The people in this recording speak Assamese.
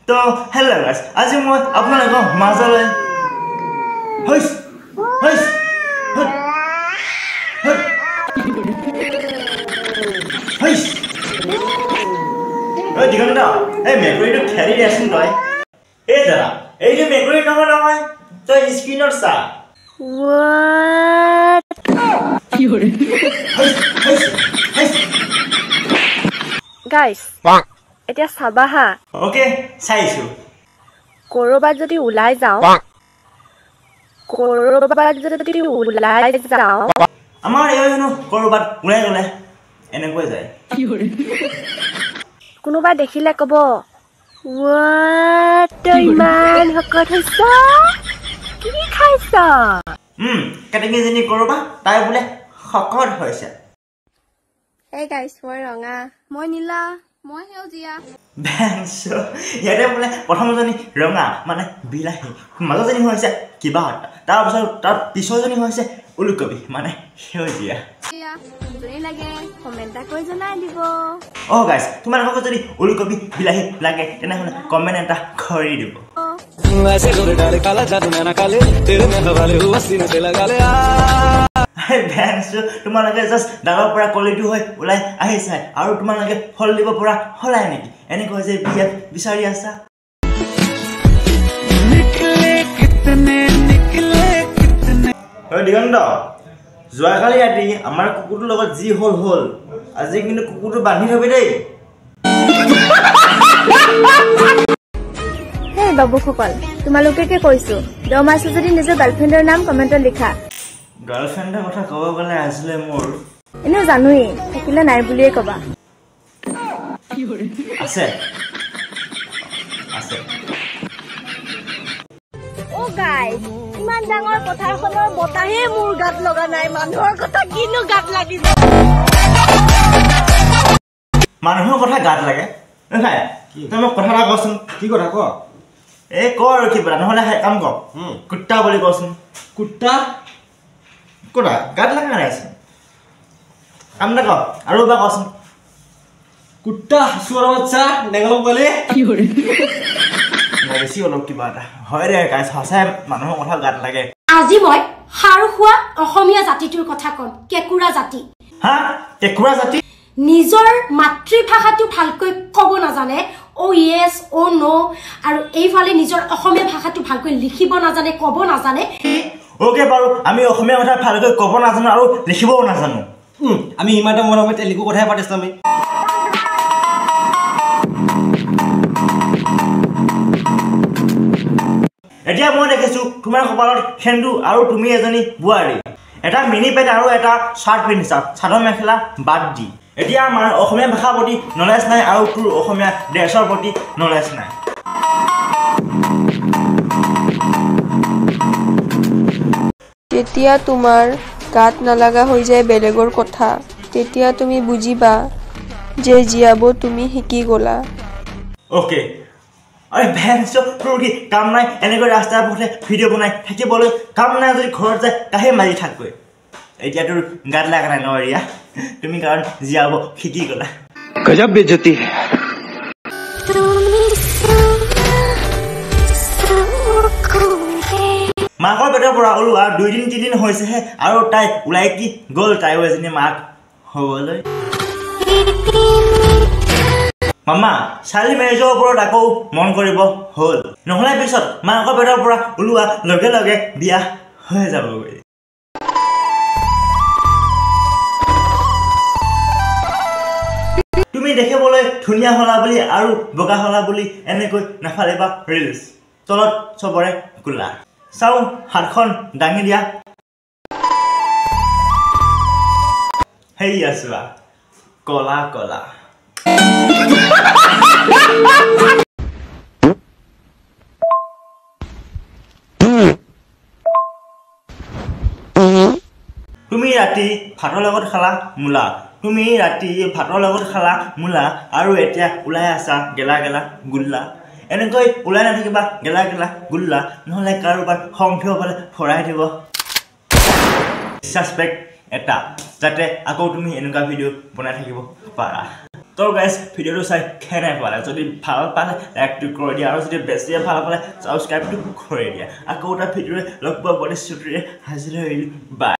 তো হেল্ল' গাইছ, আজি মই আপোনালোকৰ মাজলৈ হৈছ হৈছ হৈছ ঐ দিগন্ত, এই মেকুৰীটো খেদি দেচোন তই। এই দাদা, এইটো মেকুৰী নহয় নহয়, তই স্ক্ৰীণত চা। গাইছ এতিয়া চাবা হা। অ'কে চাইছো। কৰবাত যদি ওলাই যাওঁ, কৰবাত যদি ওলাই যাওঁ, আমাৰ এই হেনো কৰবাত ওলাই গ'লে এনেকৈ যায়। কোনোবাই দেখিলে ক'ব, তই ইমান শকত হৈছ, কি খাইছ? কেতেকীজনী কৰবা তাই বোলে শকত হৈছে। এই গাইছ, মই ৰঙা, মই নীলা, মই সেউজীয়া। ইয়াতে বোলে প্ৰথমজনী ৰঙা মানে বিলাহী, মাজজনী হৈছে কিবা এটা, তাৰপিছত তাৰ পিছৰজনী হৈছে ওলকবি মানে সেউজীয়া। অ' গাইছ, তোমালোকক যদি ওলকবি বিলাহী লাগে তেনেহ'লে কমেণ্ট এটা কৰি দিব। তোমালোকে জাষ্ট ডালৰ পৰা কলিটো হৈ ওলাই আহিছা আৰু তোমালোকে ফল দিব পৰা হলাই নেকি? এনেকৈ যে বি এফ বিচাৰি আছা। দিগন্ত, যোৱাকালি ৰাতি আমাৰ কুকুৰটোৰ লগত যি হ'ল হ'ল, আজি কিন্তু কুকুৰটো বান্ধি থবি দেই। হে বাবুসকল, তোমালোকে কৈছো, দম আছে যদি নিজৰ গাৰ্লফ্ৰেণ্ডৰ নাম কমেণ্টত লিখা। গাৰ্লফ্ৰেণ্ডৰ কথা ক'ব গ'লে আছিলে মোৰ এনেও জানোৱেই, থাকিলে নাই বুলিয়ে ক'বা। আছে আছে। অ' গাইজ, ইমান ডাঙৰ পথাৰখনৰ বতাহে মোৰ গাত লগা নাই, মানুহৰ কথা কিনো গাত লাগিব। মানুহৰ কথা গাত লাগে। তই মোক কথা এটা কচোন। কি কথা ক? এই ক আৰু কিবা, নহ'লে কাম কৰ, কুত্তা বুলি কচোন। কুত্তা ক'তা গাত লগা নাই আছে। কাম এটা কৰ আৰু এবাৰ কচোন। কুত্তা চোৰৰ বাচ্চা নেগল পোৱালি। বেছি অলপ কিবা এটা হয় দে গাইছ, সঁচাই মানুহৰ কথা গাত লাগে। আজি মই সাৰ খোৱা অসমীয়া জাতিটোৰ কথা ক'ম, কেঁকুৰা জাতি। হা, কেঁকুৰা জাতি? নিজৰ মাতৃভাষাটো ভালকৈ ক'ব নাজানে, অ' য়েছ অ' ন', আৰু এইফালে নিজৰ অসমীয়া ভাষাটো ভালকৈ লিখিব নাজানে, ক'ব নাজানে। অ'কে বাৰু, আমি অসমীয়া কথা ভালকৈ ক'ব নাজানো আৰু লিখিবও নাজানো। আমি ইমান এটা মনত তেলেগু কথাই পাতিছোঁ আমি। এতিয়া মই দেখিছোঁ তোমাৰ কপালত সেন্দুৰ আৰু তুমি এজনী বোৱাৰী, এটা মিনি পেণ্ট আৰু এটা চাৰ্ট পিন্ধিছা, চাদৰ মেখেলা বাদ দি। এতিয়া আমাৰ অসমীয়া ভাষাৰ প্ৰতি নলেজ নাই আৰু তোৰ অসমীয়া ড্ৰেছৰ প্ৰতি নলেজ নাই। যেতিয়া তোমাৰ গাত নালাগা হৈ যায় বেলেগৰ কথা, তেতিয়া তুমি বুজিবা যে জীয়াব তুমি শিকি গ'লা। অ'কে, আৰে ভেঞ্চ, তোৰ কি কাম নাই এনেকৈ ৰাস্তাৰ পথে ভিডিঅ' বনাই থাকিবলৈ? কাম নাই যদি ঘৰত যায় কাহে মাৰি থাকগৈ। এতিয়া তোৰ গাত লগা নাই ন ৰিয়া, তুমি কাৰণ জীয়াব শিকি গ'লা। গজব বেজতি। মাকৰ পেটৰ পৰা ওলোৱা 2 দিন 3 দিন হৈছেহে আৰু তাই ওলাই কি গ'ল, তাইও এজনী মাক হ'বলৈ। মামা, চাইল্ড মেৰেজৰ ওপৰত আকৌ মন কৰিব হ'ল, নহ'লে পিছত মাকৰ পেটৰ পৰা ওলোৱা লগে লগে বিয়া হৈ যাবগৈ। তুমি দেখিবলৈ ধুনীয়া হ'লা বুলি আৰু বগা হ'লা বুলি এনেকৈ নাফালিবা ৰিলচ, তলত চবৰে কোলা। চাওঁ হাতখন দাঙি দিয়া। সেইয়া চোৱা, কলা কলা। তুমি ৰাতি ভাতৰ লগত খালা মূলা, তুমি ৰাতি ভাতৰ লগত খালা মূলা আৰু এতিয়া ওলাই আছা গেলা গেলা গোল্লা। এনেকৈ ওলাই নাথাকিবা গেলা গেলা গোল্লা, নহ'লে কাৰোবাৰ খং উঠিব পালে ভৰাই দিব। ছাছপেক্ট এটা, যাতে আকৌ তুমি এনেকুৱা ভিডিঅ' বনাই থাকিব পাৰা। তো গাইজ ভিডিঅ'টো চাই কেনে পালে? যদি ভাল পালে লাইকটো কৰি দিয়া, আৰু যদি বেছিয়ে ভাল পালে ছাবস্ক্ৰাইবটো কৰি দিয়া। আকৌ এটা ভিডিঅ'ৰে লগ পোৱা প্ৰতিশ্ৰুতিৰে হাজিৰ হৈ বাই।